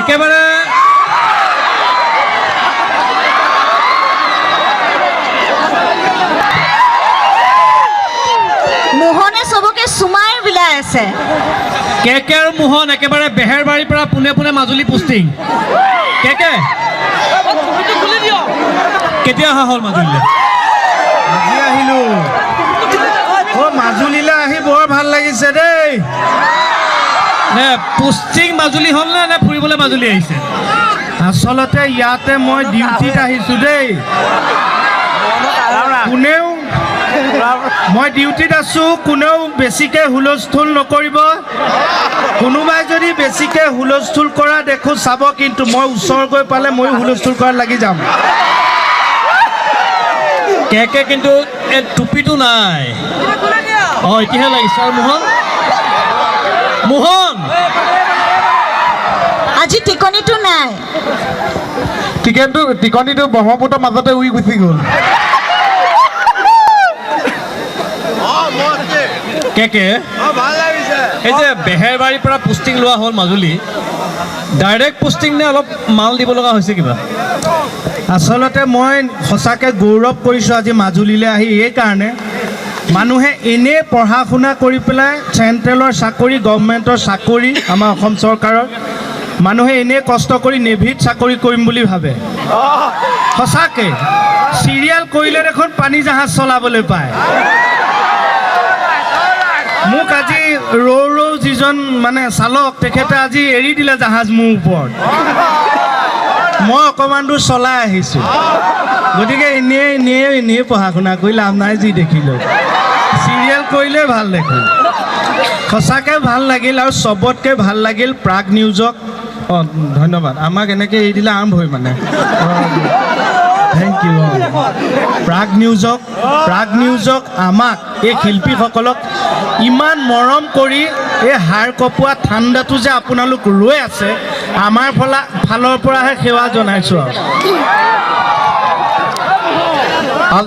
একেবাৰে মোহনে চবকে চুমাই বিলাই আছে। কে কে আৰু মোহন একেবাৰে বেহেৰবাৰীৰ পৰা পোনে পোনে মাজুলী পোষ্টিং। কে কে, কেতিয়া অহা হ'ল মাজুলীলৈ? আজি আহিলো। অ' মাজুলীলৈ আহি বৰ ভাল লাগিছে দেই। নে পোষ্টিং মাজুলী হ'ল নে নে ফুৰিবলৈ মাজুলী আহিছে? আচলতে ইয়াতে মই ডিউটিত আহিছোঁ দেই। কোনেও, মই ডিউটিত আছোঁ, কোনেও বেছিকৈ হুলস্থুল নকৰিব। কোনোবাই যদি বেছিকৈ হুলস্থুল কৰা দেখোঁ চাব, কিন্তু মই ওচৰ গৈ পালে ময়ো হুলস্থুল কৰাত লাগি যাম। কে কে কিন্তু এই টুপিটো নাই। অঁ, এতিয়াহে লাগিছে। আৰু মোহন, মোহন আজি টিকনিটো নাই। টিকনিটো ব্ৰহ্মপুত্ৰৰ মাজতে উৰি গুচি গ'ল। কে কে, এই যে বেহেৰবাৰীৰ পৰা পোষ্টিং লোৱা হ'ল মাজুলী, ডাইৰেক্ট পোষ্টিং নে অলপ মাল দিব লগা হৈছে কিবা? আচলতে মই সঁচাকৈ গৌৰৱ কৰিছোঁ আজি মাজুলীলৈ আহি, এইকাৰণে মানুহে এনেই পঢ়া শুনা কৰি পেলাই চেণ্ট্ৰেলৰ চাকৰি, গভমেণ্টৰ চাকৰি, আমাৰ অসম চৰকাৰৰ মানুহে এনেই কষ্ট কৰি নেভিত চাকৰি কৰিম বুলি ভাবে। সঁচাকৈ চিৰিয়েল কৰিলে দেখোন পানী জাহাজ চলাবলৈ পায়। মোক আজি ৰৌ ৰৌ যিজন মানে চালক, তেখেতে আজি এৰি দিলে জাহাজ মোৰ ওপৰত, মই অকণমান দূৰ চলাই আহিছোঁ। গতিকে এনেই এনেই এনেই পঢ়া শুনা কৰি লাভ নাই, যি দেখিলোঁ চিৰিয়েল কৰিলেই ভাল দেখোন। সঁচাকৈ ভাল লাগিল। আৰু চবতকৈ ভাল লাগিল প্ৰাগ নিউজক। অঁ, ধন্যবাদ। আমাক এনেকৈ এৰি দিলে আৰম্ভ মানে। Thank U. Prag নিউজক, প্ৰাগ নিউজক আমাক এই শিল্পীসকলক ইমান মৰম কৰি এই হাড় কপোৱা ঠাণ্ডাটো যে আপোনালোক ৰৈ আছে, আমাৰ ফালৰ পৰাহে সেৱা জনাইছোঁ। আৰু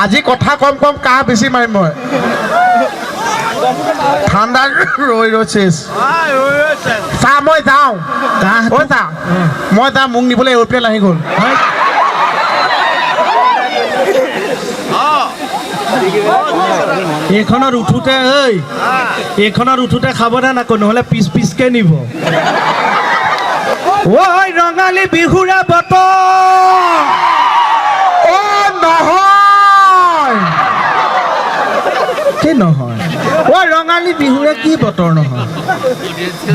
আজি কথা কম কম, কাহ বেছি মাৰিম মই। ঠাণ্ডা ৰৈ ৰৈ চেচ। চা, মই যাওঁ। কাহ ঐ চা, মই যাওঁ, মোক নিবলৈ এৰোপ্লেন আহি গ'ল। এইখনত উঠোতে, ঐ এইখনত উঠোতে সাৱধান আকৌ, নহ'লে পিছ পিছকে নিব। ঐ ৰঙালী বিহুৰে বতৰ। অ নহয়। কি নহয়? ঐ ৰঙালী বিহুৰে কি বতৰ নহয়?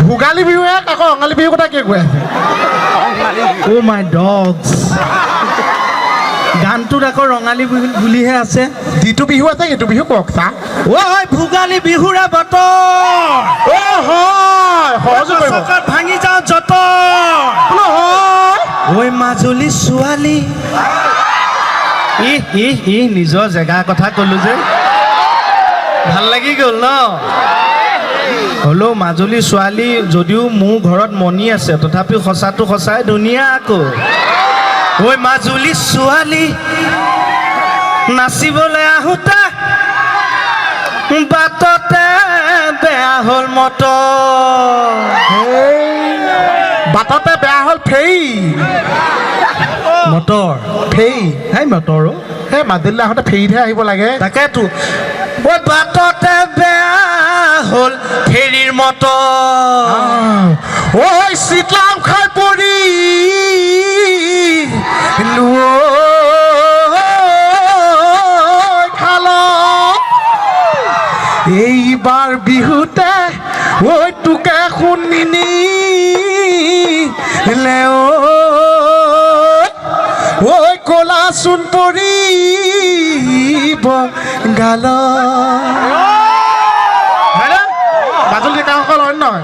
ভোগালী বিহুৱে আকৌ ৰঙালী বিহুৰ কথা কি কৈ আছে? অ' মাই ডগছ, গানটোত আকৌ ৰঙালী বিহু বুলিহে আছে। যিটো বিহু আছে সেইটো বিহু কওক চা। ঐ ভোগালী বিহুৰে বতৰ, অ হয়, সহযোগ কৰিব। গছকত ভাঙি যাওঁ যঁতৰ। বোলো হয়। ঐ মাজুলী ছোৱালী, ইহ ইহ ইহ, নিজৰ জেগাৰ কথা ক'লো যে ভাল লাগি গ'ল ন? হ'লেও মাজুলী ছোৱালী যদিও মোৰ ঘৰত মণি আছে, তথাপিও সঁচাটো সঁচাই ধুনীয়া আকৌ। ঐ মাজুলী ছোৱালী নাচিবলৈ আহোঁতে বাটতে বেয়া হ'ল মটৰ। বাটতে বেয়া হ'ল ফেৰী। Motor ferry. সেই মটৰো। সেই মাজুলীলৈ আহোঁতে ফেৰীতহে আহিব লাগে। তাকেতো, ঐ বাটতে বেয়া হ'ল ফেৰীৰ মটৰ। ঐ চিতলাম খাই পৰি খাল এইবাৰ বিহুতে, ঐ তোকে শুনিনি ঐ কলাচোন পৰিব গাল। হয়নে মাজুলী ডেকাসকল, হয় নহয়?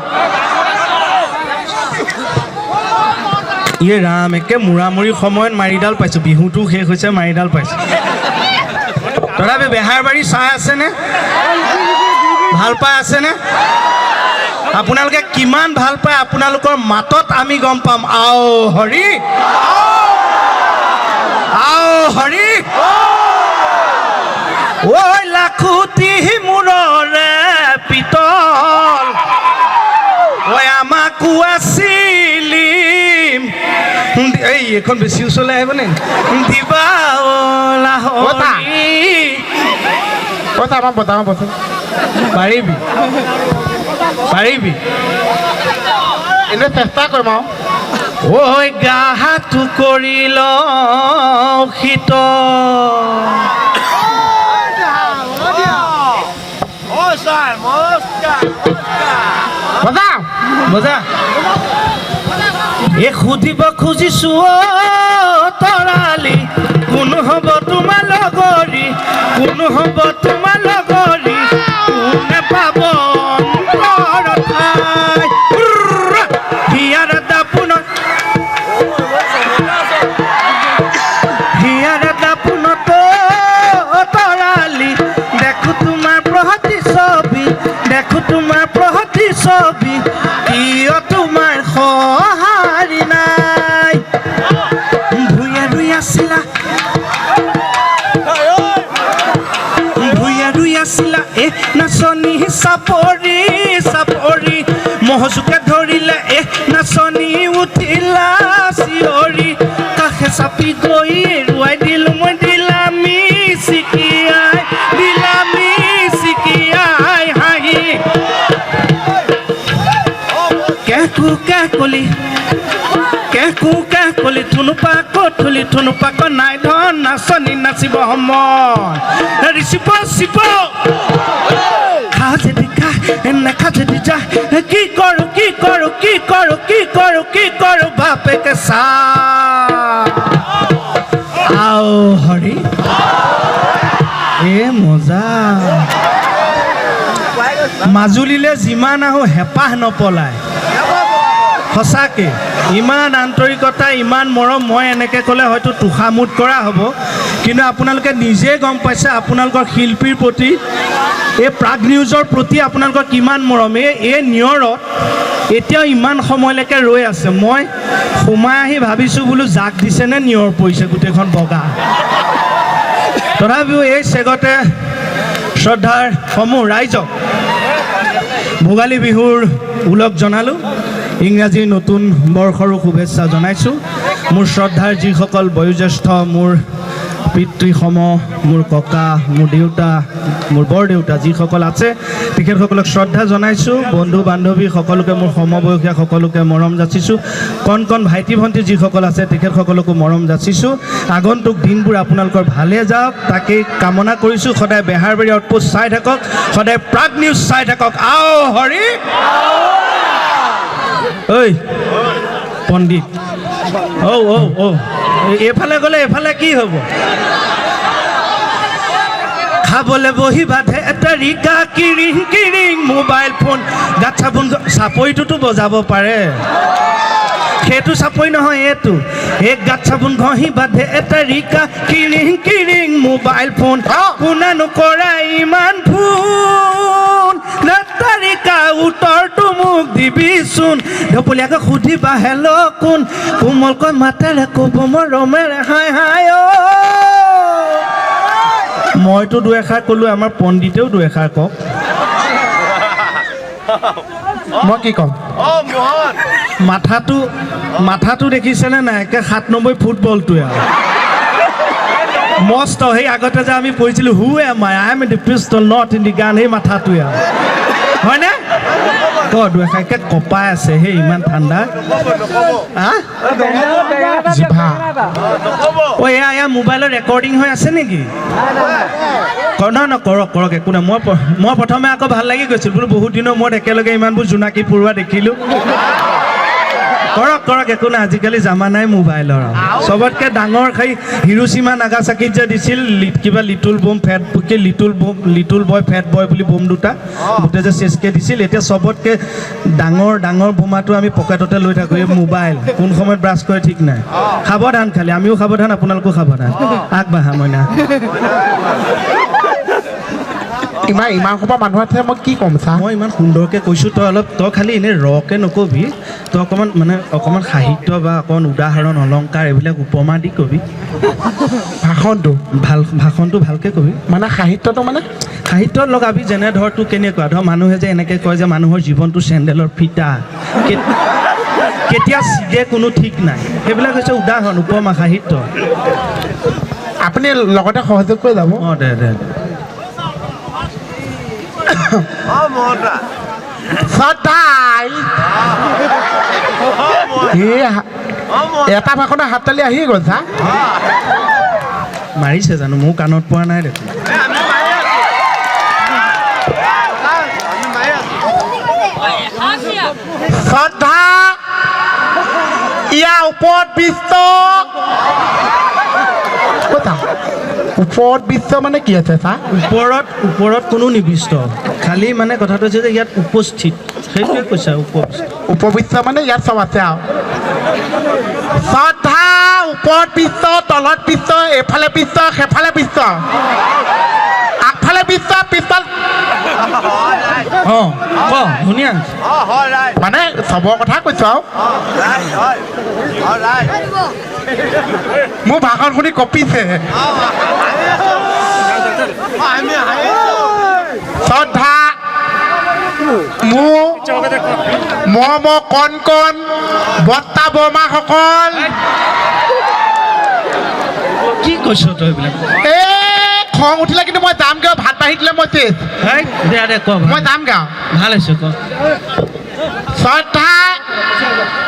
ইয়ে ৰাম, একে মূৰামূৰি সময়ত মাৰিডাল পাইছোঁ। বিহুটো শেষ হৈছে, মাৰিডাল পাইছোঁ। তথাপি বেহাৰবাৰী চাই আছেনে? ভাল পাই আছেনে? আপোনালোকে কিমান ভাল পায় আপোনালোকৰ মাতত আমি গম পাম। আও হৰি, আও হৰি। ঐ লাখুটি মূৰৰে পিতল, ঐ আমাকো আছিল। গাড়ীখন বেছি ওচৰলৈ আহিব নে দিবা লাহৰি। অ ছাৰ, মই বজাওঁ বচোন। পাৰিবি, পাৰিবি। এনেই চেষ্টা কৰিম আৰু। ঐ গাটো কৰি লওঁ শীত, বজাওঁ। বজা। এ সুধিব খুজিছো অ তৰালি, কোন হ'ব তোমাৰ লগৰী? কোন হ'ব তোমাৰ লগৰী? কোনে পাব অন্তৰত ঠাই? হিয়াৰ দাপোনত, হিয়াৰ দাপোনত তৰালি, দেখো তোমাৰ প্ৰতিছবি, দেখো তোমাৰ প্ৰতিছবি, কিয় তোমাৰ সঁহাৰি নাই? ভূঞা ৰুই আছিলা, ভূঞা ৰুই আছিলা এ নাচনী চাপৰি চাপৰি, মহজোকে ধৰিলে এ নাচনী উঠিলা চিঞৰি, কাষে চাপি গৈ এৰুৱাই দিলো মই, দিলামি চিকিয়াই, দিলামি চিকিয়াই হাঁহি। কেকু কেকলি কেকু কেকলি, থুনুপা কঠুলি থুনুপা নাই ধন নাচনী নাচিব সময় ৰিচিপ চিপ। খা যদি খা, নেখা যদি যা, কি কৰোঁ কি কৰোঁ কি কৰোঁ কি কৰোঁ কি কৰোঁ বাপেকে চা। আও হৰি, এ মজা। মাজুলীলে যিমান আহোঁ হেঁপাহ নপলায় সঁচাকে। ইমান আন্তৰিকতা, ইমান মৰম। মই এনেকৈ ক'লে হয়তো তোষামোদ কৰা হ'ব, কিন্তু আপোনালোকে নিজে গম পাইছে আপোনালোকৰ শিল্পীৰ প্ৰতি, এই প্ৰাগ নিউজৰ প্ৰতি আপোনালোকৰ কিমান মৰম। এই নিয়ৰত এতিয়াও ইমান সময়লৈকে ৰৈ আছে। মই সোমাই আহি ভাবিছোঁ বোলো জাক দিছেনে নিয়ৰ পৰিছে গোটেইখন বগা। তথাপিও এই চেগতে শ্ৰদ্ধাৰ সমূহ ৰাইজক ভোগালী বিহুৰ ওলগ জনালোঁ, ইংৰাজী নতুন বৰ্ষৰো শুভেচ্ছা জনাইছোঁ। মোৰ শ্ৰদ্ধাৰ যিসকল বয়োজ্যেষ্ঠ, মোৰ পিতৃসম, মোৰ ককা, মোৰ দেউতা, মোৰ বৰদেউতা যিসকল আছে, তেখেতসকলক শ্ৰদ্ধা জনাইছোঁ। বন্ধু বান্ধৱী সকলোকে, মোৰ সমবয়সীয়া সকলোকে মৰম যাচিছোঁ। কণ কণ ভাইটি ভণ্টি যিসকল আছে তেখেতসকলকো মৰম যাচিছোঁ। আগন্তুক দিনবোৰ আপোনালোকৰ ভালে যাওক তাকেই কামনা কৰিছোঁ। সদায় বেহাৰবাৰী আউটপোষ্ট চাই থাকক, সদায় প্ৰাগ নিউজ চাই থাকক। আও হৰি। ঐ পণ্ডিত, ঔ ঔ ঔ, এইফালে গ'লে এইফালে কি হ'ব? খাবলৈ বহি বাধে এটাৰিকা, কিৰিং কিৰিং মোবাইল ফোন, গাত চাবোন চাপৰিটোতো বজাব পাৰে, সেইটো চাপৰি নহয় এইটো। এক গাত চাবোন ঘঁহি বাধে এটাৰিকা, কিৰিং কিৰিং মোবাইল ফোন, কোনেনো কৰে ইমান ফোন? তাৰিকা উত্তৰটো মোক দিবিচোন। ঢপলিয়াকৈ সুধিবা হেল্ল' কোন, কোমলকৈ মাতেৰে ক'ব মৰমেৰে হাই হাই অ'। মইতো দুই এষাৰ ক'লোঁ, আমাৰ পণ্ডিতেও দুই এষাৰ কওক। মই কি ক'ম? মাথাটো মাথাটো দেখিছেনে নাই? একে 7 নম্বৰ ফুটবলটোৱে আৰু মস্ত। সেই আগতে যে আমি পঢ়িছিলোঁ, who am I? I am in the pistol, not in the gun, সেই মাথাটোৱে আৰু হয়নে? ক দুই এষাৰ। একে কঁপাই আছে সেই, ইমান ঠাণ্ডা। হা। জিভা। অ' এয়া এয়া মোবাইলত ৰেকৰ্ডিং হৈ আছে নেকি? নহয় নহয়, কৰক কৰক, একো নাই। মই প্ৰথমে আকৌ ভাল লাগি গৈছিল, বোলো বহুত দিনৰ মূৰত একেলগে ইমানবোৰ জোনাকী পৰুৱা দেখিলোঁ। কৰক কৰক, একো নাই। আজিকালি জামানাই মোবাইলৰ আৰু। চবতকৈ ডাঙৰ সেই হিৰোচিমা নাগাচাকিত যে দিছিল কিবা লিটুল বোম ফেট কি little bomb, little boy fat boy বুলি বোম দুটা গোটেই যে চেচকে দিছিল। এতিয়া চবতকৈ ডাঙৰ ডাঙৰ বোমাটো আমি পকেটতে লৈ থাকোঁ, এই মোবাইল। কোন সময়ত ব্ৰাছ কৰে ঠিক নাই। সাৱধান খালি, আমিও সাৱধান, আপোনালোকো সাৱধান। আগবাঢ়া মইনা। ইমান ইমান সোপা মানুহ আছে, মই কি ক'ম চা? মই ইমান সুন্দৰকৈ কৈছোঁ, তই অলপ, তই খালি এনেই ৰকে নকবি, তই অকণমান মানে অকণমান সাহিত্য বা অকণমান উদাহৰণ অলংকাৰ এইবিলাক উপমা দি কবি। ভাষণটো ভাল, ভাষণটো ভালকৈ কবি। মানে সাহিত্যটো মানে সাহিত্যত লগাবি, যেনে ধৰ তোৰ কেনেকুৱা ধৰ মানুহে যে এনেকৈ কয় যে মানুহৰ জীৱনটো চেণ্ডেলৰ ফিটা। কেতিয়া ছিগে কোনো ঠিক নাই। সেইবিলাক হৈছে উদাহৰণ, উপমা সাহিত্য। আপুনি লগতে সহযোগ কৰি যাব। অঁ, দে দে দে। সদায় এই এটা ভাষণৰ হাত তালি আহি গ'ল চা। মাৰিছে জানো? মোৰ কাণত পোৱা নাই দেখোন। শ্ৰদ্ধা ইয়াৰ ওপৰত বিশ্ব ক'ত? ওপৰত বিশ্ব মানে কি আছে চা? ওপৰত কোনো নিবিষ্ট, খালি মানে কথাটো হৈছে যে ইয়াত উপস্থিত, সেইটোৱে কৈছে উপবিষ্ট। উপবিশ্ব মানে ইয়াত চব আছে আৰু। শ্ৰদ্ধা ওপৰত বিশ্ব, তলত বিশ্ব, এইফালে বিশ্ব, সেইফালে বিশ্ব, আগফালে বিশ্ব, পিছফাল। অঁ, ক, ধুনীয়া। মানে চবৰ কথা কৈছো আৰু। মোৰ ভাষণ শুনি কঁপিছে। শ্ৰদ্ধা মোৰ মৰমৰ কণ কণ বৰ্তা বৰমাসকল। কি কৈছ তই এইবিলাক? এই খং উঠিলে কিন্তু মই যামগৈ, ভাত বাঢ়ি দিলে মই শেষ। হেই, দে দে, ক। মই যামগৈ আৰু। ভাল হৈছে, ক। শ্ৰদ্ধা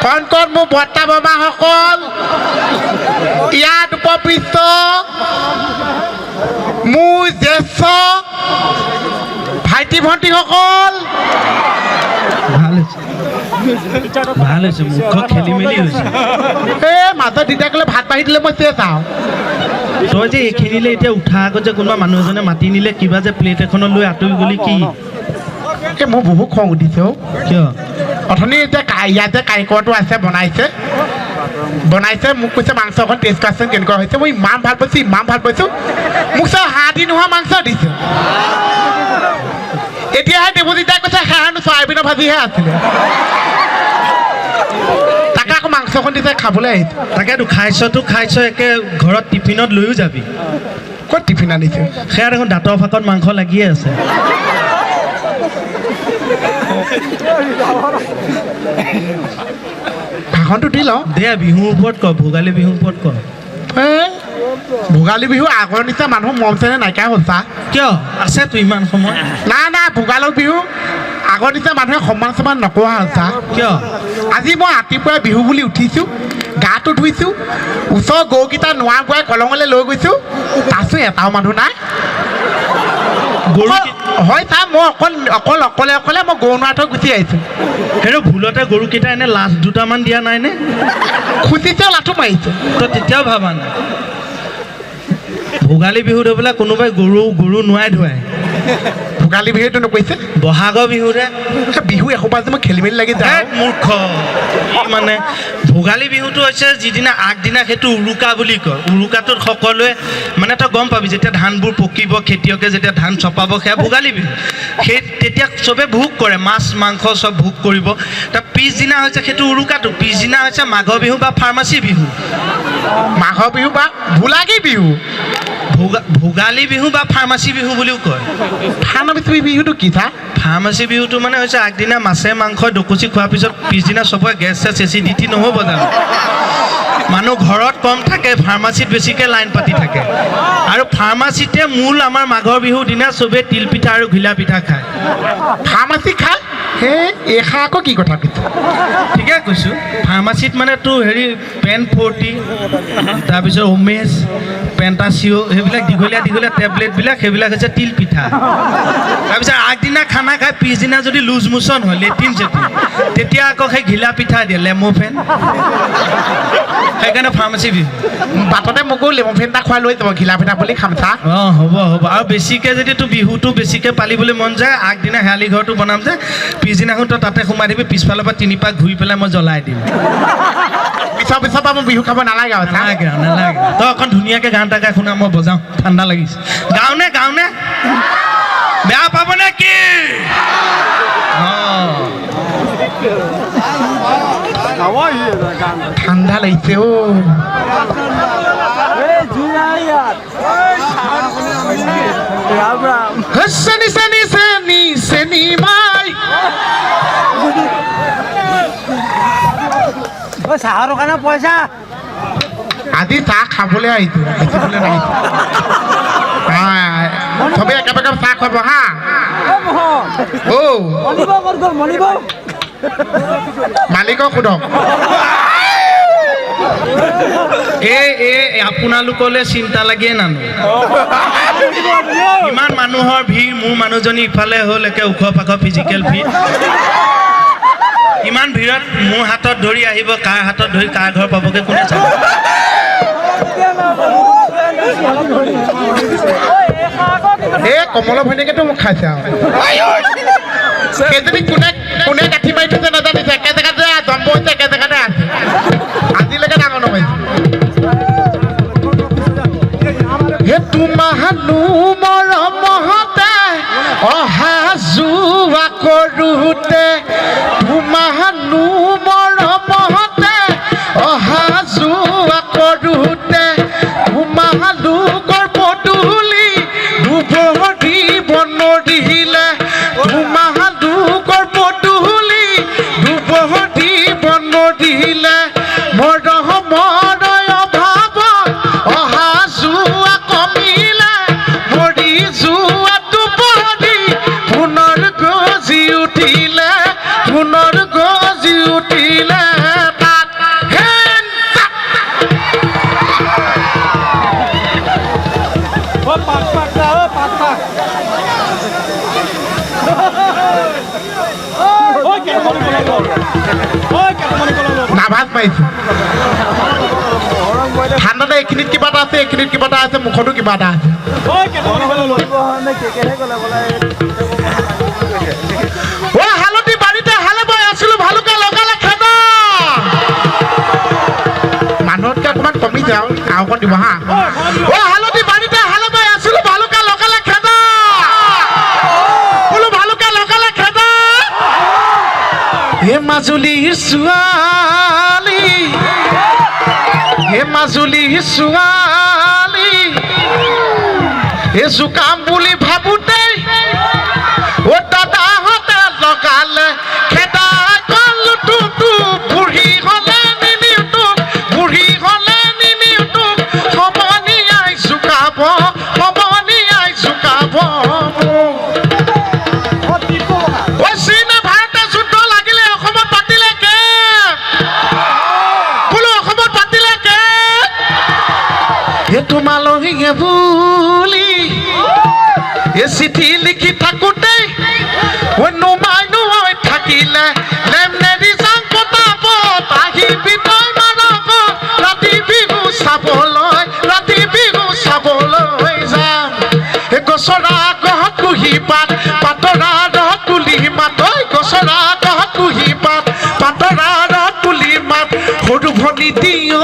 কণ কণ মোৰ বৰ্তা বৰমাসকল, ইয়াত উপবিষ্ট মোৰ জ্যেষ্ঠ ভাইটি ভণ্টিসকল। ভাল হৈছে, ভাল হৈছে। মুখত খেলি মেলি হৈছে। এই মাজত দিগদাৰ ক'লে ভাত বাঢ়ি দিলে মই শেষ আৰু। তই যে এইখিনিলে এতিয়া উঠা আগত যে কোনোবা মানুহ এজনে মাতি নিলে, কিবা যে প্লেট এখনত লৈ আঁতৰি গ'লি, কি? এই মোৰ বহুত খং উঠিছে অ'। কিয়? অথনি এতিয়া ইয়াত যে কাৰিকৰটো আছে, বনাইছে বনাইছে, মোক কৈছে মাংস অকণ টেষ্ট কৰাচোন কেনেকুৱা হৈছে। মই ইমান ভাল পাইছোঁ, ইমান ভাল পাইছোঁ, মোক চব হাড়দি নোহোৱা মাংস দিছে। এতিয়াহে দেৱজিতাই কৈছে সেয়া হেনো চয়াবিনৰ ভাজিহে আছিলে। তাকে আকৌ মাংস অকণ দিছে, খাবলৈ আহিছে। তাকেতো খাইছতো খাইছ, একে ঘৰত টিফিনত লৈও যাবি। ক'ত টিফিন আনিছে? সেয়া দেখোন দাঁতৰ ফাকত মাংস লাগিয়ে আছে। ভাষণটো দি লওঁ। দে, বিহুৰ ওপৰত ক, ভোগালী বিহুৰ ওপৰত ক। এই ভোগালী বিহু আগৰ নিচিনা মানুহ মৰম চেনেহ নাইকিয়া হ'ল চা। কিয়? আছেতো ইমান সময়। না না, ভোগালী বিহু আগৰ নিচিনা মানুহে সন্মান চন্মান নকৰা হ'ল চা। কিয়? আজি মই ৰাতিপুৱাই বিহু বুলি উঠিছোঁ, গাটো ধুইছোঁ, ওচৰৰ গৰুকেইটা নোৱাৰা বুৱাই কলঙলৈ লৈ গৈছোঁ, তাৰপিছত এটাও মানুহ নাই। গৰু হয় চা, মই অকল অকল অকলে অকলে মই গৰু নোৱাৰা থৈ গুচি আহিছোঁ। সেইটো ভুলতে গৰুকেইটা এনে লাঠ দুটামান দিয়া নাই নে? খুচিছে, লাঠো মাৰিছে। তই তেতিয়াও ভাবা নাই? ভোগালী বিহুত হৈ পেলাই কোনোবাই গৰু গৰু নোৱাই ধুৱাই। ভোগালী বিহুটো নকৰিছে। বহাগৰ বিহুতে। বিহু এসোপা যে মই খেলি মেলি লাগি যায়। মূৰ্খ। ই মানে ভোগালী বিহুটো হৈছে যিদিনা আগদিনা, সেইটো উৰুকা বুলি কয়। উৰুকাটোত সকলোৱে মানে তই গম পাবি, যেতিয়া ধানবোৰ পকিব, খেতিয়কে যেতিয়া ধান চপাব, সেয়া ভোগালী বিহু। সেই তেতিয়া চবে ভোগ কৰে, মাছ মাংস চব ভোগ কৰিব। তাৰ পিছদিনা হৈছে সেইটো উৰুকাটো, পিছদিনা হৈছে মাঘৰ বিহু বা ফাৰ্মাচী বিহু। মাঘৰ বিহু বা ভোলাগী বিহু। ভোগালী বিহু বা ফাৰ্মাচী বিহু বুলিও কয়। ফাৰ্মাচী বিহুটো কি চা? ফাৰ্মাচী বিহুটো মানে হৈছে আগদিনা মাছে মাংস দকচি খোৱাৰ পিছত পিছদিনা চবৰে গেছ চেছ এচিডিটি নহ'ব জানো? মানুহ ঘৰত কম থাকে, ফাৰ্মাচীত বেছিকৈ লাইন পাতি থাকে। আৰু ফাৰ্মাচীতে মূল আমাৰ মাঘৰ বিহুৰ দিনা চবেই তিল পিঠা আৰু ঘিলা পিঠা খায়। ফাৰ্মাচী খায়? হে, এইষাৰ আকৌ কি কথা কৈছে? ঠিকে কৈছোঁ। ফাৰ্মাচীত মানে তোৰ হেৰি পেন 40, তাৰপিছত ওমেজ, পেণ্টাচিঅ', সেইবিলাক দীঘলীয়া দীঘলীয়া টেবলেটবিলাক, সেইবিলাক হৈছে তিল পিঠা। তাৰপিছত আগদিনা খানা খাই পিছদিনা যদি লুজ মোচন হয়, লেট্ৰিন চেট্ৰিন, তেতিয়া আকৌ সেই ঘিলা পিঠা দিয়ে, লেম'ফেন। সেইকাৰণে ফাৰ্মাচী বিহু। বাটতে মোকো লেম'ফেন এটা খুৱাই লৈ যাব, ঘিলা পিঠা বুলি খাম চা। অঁ, হ'ব হ'ব। আৰু বেছিকৈ যদি তোৰ বিহুটো বেছিকৈ পালিবলৈ মন যায়, আগদিনা শেৱালি ঘৰটো বনাম যে, পিছদিনাখন তই তাতে সোমাই দিবি, পিছফালৰ পৰা তিনি পাক ঘূৰি পেলাই মই জ্বলাই দিম। পিছৰ পিছৰ পৰা মই বিহু খাব নালাগে আৰু চা। নালাগে আৰু, নালাগে। তই অকণ ধুনীয়াকৈ গান এটা গাই শুনা, মই বজাওঁ, ঠাণ্ডা লাগিছে। গাওনে গাওনে? বেয়া পাব নে কি? অঁ। ঠাণ্ডা লাগিছে অ'। চেনি চেনি চেনি চেনি মাই। চাহৰ দোকানৰ পইচা। আজি চাহ খাবলৈ আহিছো, বেচিবলৈ নাহিছো। চবেই একেবাৰে একাপ চাহ খুৱাব হা। অ মণিব ক'ত গ'ল? মণিব? মালিকক সোধক। এই আপোনালোকলৈ চিন্তা লাগিয়ে নানো। ইমান মানুহৰ ভিৰ, মোৰ মানুহজনী ইফালে হ'ল একে ওখ পাখ ফিজিকেল ফিট। ইমান ভিৰত মোৰ হাতত ধৰি আহিব, কাৰ হাতত ধৰি কাৰ ঘৰ পাবগৈ কোনে জানে। এই কমলৰ ভৈনীয়েকেতো মোক খাইছে আৰু। সেইজনী কোনে কোনে গাঁঠি মাৰি থৈছে নাজানিছে, একে জেগাতে জন্ম হৈছে, একে জেগাতে আছে, আজিলৈকে ডাঙৰ নহৈছে। হে তোমাহানো মৰমতে অহা যোৱা কৰোঁতে, তোমাহানো মৰমতে অহা যোৱা কৰোঁতে, তোমালোকৰ পদূলি দুবৰি বনৰিলে, তোমালোকৰ পদূলি দুবৰি বনৰিলে, মৰমৰ অভাৱত অহা যোৱা কমিলে, মৰি যোৱা দুবৰি পুনৰ গজি উঠিলে, পুনৰ গজি উঠিলে। তাত হেন তাত। নাভাজ মাৰিছো। ঠাণ্ডাতে এইখিনিত কিবা এটা আছে, এইখিনিত কিবা এটা আছে, মুখতো কিবা এটা আছে। অ হালধি বাৰীতে হালে বৈ আছিলো, ভালুকে লগালে খেদা। মানুহতকে অকণমান কমিছে আৰু, আৰু অকণ দিব হা। অ হালধি বাৰীতে হালে বৈ আছিলো, ভালুকে লগালে খেদা। বোলো ভালুকে লগালে খেদা। হে মাজুলীৰ ছোৱালী, হে মাজুলীৰ ছোৱালী, হে জোকাম বুলি ভাবোতে অ দাদাহঁতে লগালে খেদা। গ'লো তোক বুঢ়ী হ'লে নিনিও তোক, বুঢ়ী হ'লে নিনিও তোক, সমনীয়াই জোকাব, সমনীয়াই জোকাব মোক। ঐ চীনে ভাৰতে যুদ্ধ লাগিলে, অসমত পাতিলে কে? বোলো অসমত পাতিলে কে? হে তোমালহিয়ে বুলি এ চিঠি লিখি থাকোঁতে নুমাই নুমাই থাকিলে, লেমনেৰি চাং পতাপত আহিবি তই মাৰক, ৰাতি বিহু চাবলৈ, ৰাতি বিহু চাবলৈ যাম। হে গছৰা গহত কুহি পাত, পাতৰা ৰহত কুলি মাত, ঐ গছৰা গহত কুহি পাত, পাতৰা ৰহত কুলি মাত, সৰু ভনী দিয়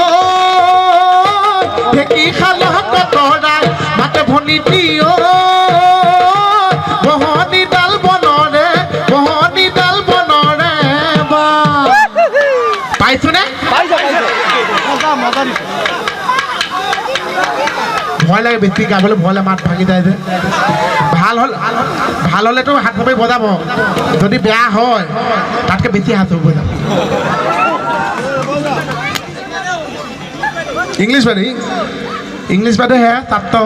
ঢেঁকী খালত কতৰা মাতে, ভনী দিয় বহনিডাল বনৰে, বহনিডাল বনৰে বা। পাইছোনে? ভয় লাগে বেছি গাবলৈ, ভয় লাগে, মাত ভাঙি যায় যে। ভাল হ'ল, ভাল হ'লেতো হাত চাপৰি বজাব, যদি বেয়া হয় তাতকৈ বেছি হাত চাপৰি বজাব। ইংলিছ বাইদেউ, ইংলিছ বাইদেউ, সেয়া ছাত্ৰ।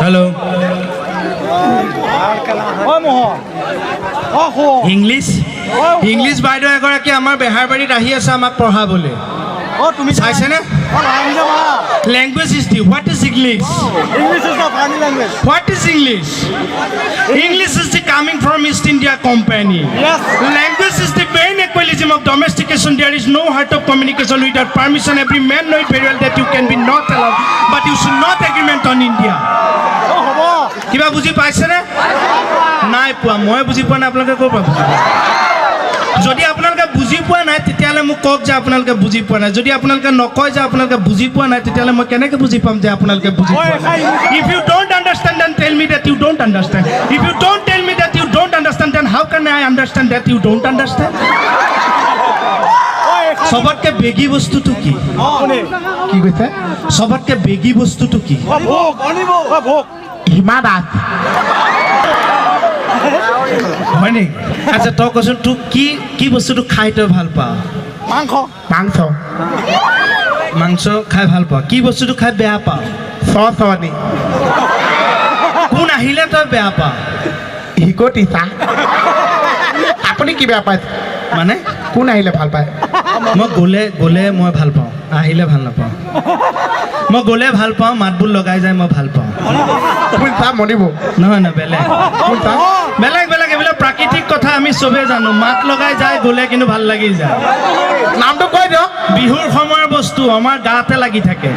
হেল্ল', ইংলিছ ইংলিছ বাইদেউ এগৰাকী আমাৰ বেহাৰবাৰীত আহি আছে আমাক পঢ়াবলৈ। চাইছেনে? Language is the, what is English? What is English? English is the coming from East India Company. Language is the main equalism of domestication. There is no heart of communication without permission. Every man know it very well that you can be not allowed, but you should not agreement on India. কিবা বুজি পাইছেনে? নাই পোৱা। মই বুজি পোৱা নাই, আপোনালোকে ক'ৰ পৰা বুজি পাব? যদি আপোনালোকে বুজি পোৱা নাই তেতিয়াহ'লে মোক কওক যে আপোনালোকে বুজি পোৱা নাই। যদি আপোনালোকে নকয় যে আপোনালোকে বুজি পোৱা নাই, তেতিয়াহ'লে মই কেনেকৈ বুজি পাম যে আপোনালোকে বুজি পোৱা নাই? If you don't understand, then tell me that you don't understand. If you don't tell me that you don't understand, then how can I understand that you don't understand? চবতকে বেগী বস্তুটো কি? কি কৈছে? চবতকে বেগী বস্তুটো কি? হিমা দাস। হয় নেকি? আচ্ছা, তই কচোন, তোক কি কি বস্তুটো খাই তই ভাল পাৱ? মাংস। মাংস খাই ভাল পাৱ। কি বস্তুটো খাই বেয়া পাৱ? চনি। কোন আহিলে তই বেয়া পাৱ? হিকটি চাহ। আপুনি কি বেয়া পায়? মানে? কোন আহিলে ভাল পায়? মই গ'লে গ'লে মই ভাল পাওঁ, আহিলে ভাল নাপাওঁ। মই গ'লে ভাল পাওঁ, মাতবোল লগাই যায়, মই ভাল পাওঁ। কোন চাহ মনিব? নহয় নহয়, বেলেগ। কোন চাহ? বেলেগ বেলেগ, এইবিলাক প্ৰাকৃতিক কথা আমি চবেই জানো। মাত লগাই যায় গ'লে কিন্তু ভাল লাগি যায়। নামটো কৈ দিয়ক। বিহুৰ সময়ৰ বস্তু, আমাৰ গাতে লাগি থাকে।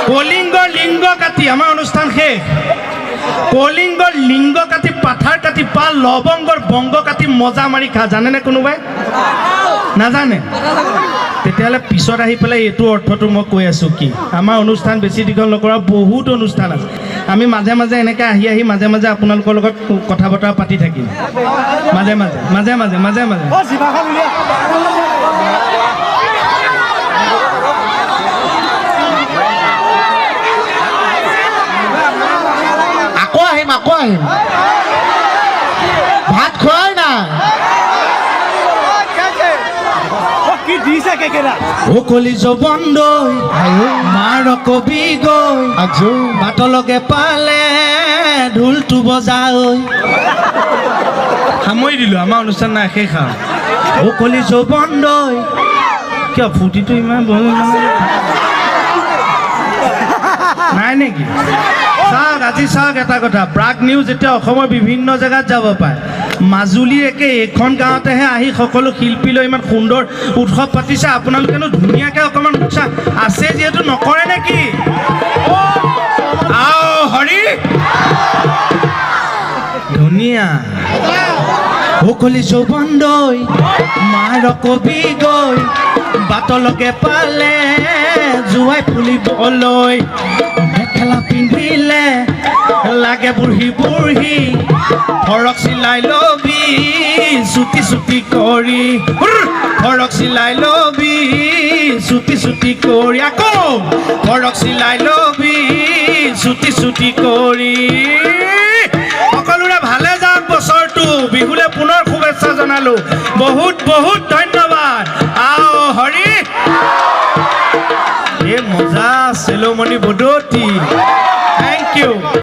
কলিংগৰ লিংগ কাটি, আমাৰ অনুষ্ঠান শেষ। কলিংগৰ লিংগ কাটি, পাথাৰ কাটি পা, লৱংগৰ বংগ কাটি মজা মাৰি খা। জানেনে কোনোবাই? নাজানে? তেতিয়াহ'লে পিছত আহি পেলাই এইটো অৰ্থটো মই কৈ আছোঁ কি। আমাৰ অনুষ্ঠান বেছি দীঘল নকৰা, বহুত অনুষ্ঠান আছে। আমি মাজে মাজে এনেকৈ আহি আহি মাজে মাজে আপোনালোকৰ লগত কথা বতৰা পাতি থাকিম, মাজে মাজে মাজে মাজে মাজে মাজে। আকৌ আহিম, আকৌ আহিম। ভাত খোৱাই নাই। কি দিছে কেকেৰা? অ কলি যৌৱন মাৰ কবি গৈ আজো। বাটলকে পালে ঢোলটো বজাই। সামৰি দিলোঁ, আমাৰ অনুষ্ঠান নাই, শেষ আৰু। অ কলি যৌৱন কিয় ফূৰ্তিটো ইমান নাই নেকি? চাওক, আজি চাওক এটা কথা, প্ৰাগ নিউজ এতিয়া অসমৰ বিভিন্ন জেগাত যাব পাৰে। মাজুলীৰ একে এইখন গাঁৱতেহে আহি সকলো শিল্পী লৈ ইমান সুন্দৰ উৎসৱ পাতিছে। আপোনালোকেনো ধুনীয়াকৈ অকণমান উৎসাহ আছে যিহেতু নকৰে নেকি? আও হৰি, ধুনীয়া। সকলি যৌৱন দৈ মাৰ কবি গৈ বাটলকে পালে জোৱাই ফুলিবলৈ, মেখেলা পিন্ধিলে লাগে বুঢ়ী বুঢ়ী, ফৰক চিলাই লবি চুটি চুটি কৰি, ফৰক চিলাই লবি চুটি চুটি কৰি, আকৌ ফৰক চিলাই লবি চুটি চুটি কৰি। সকলোৰে ভালে যাওক বছৰটো। বিহুলে পুনৰ শুভেচ্ছা জনালো। বহুত বহুত ধন্যবাদ। আও হৰি, এই মজা চেলোমণি বদতি। Thank you.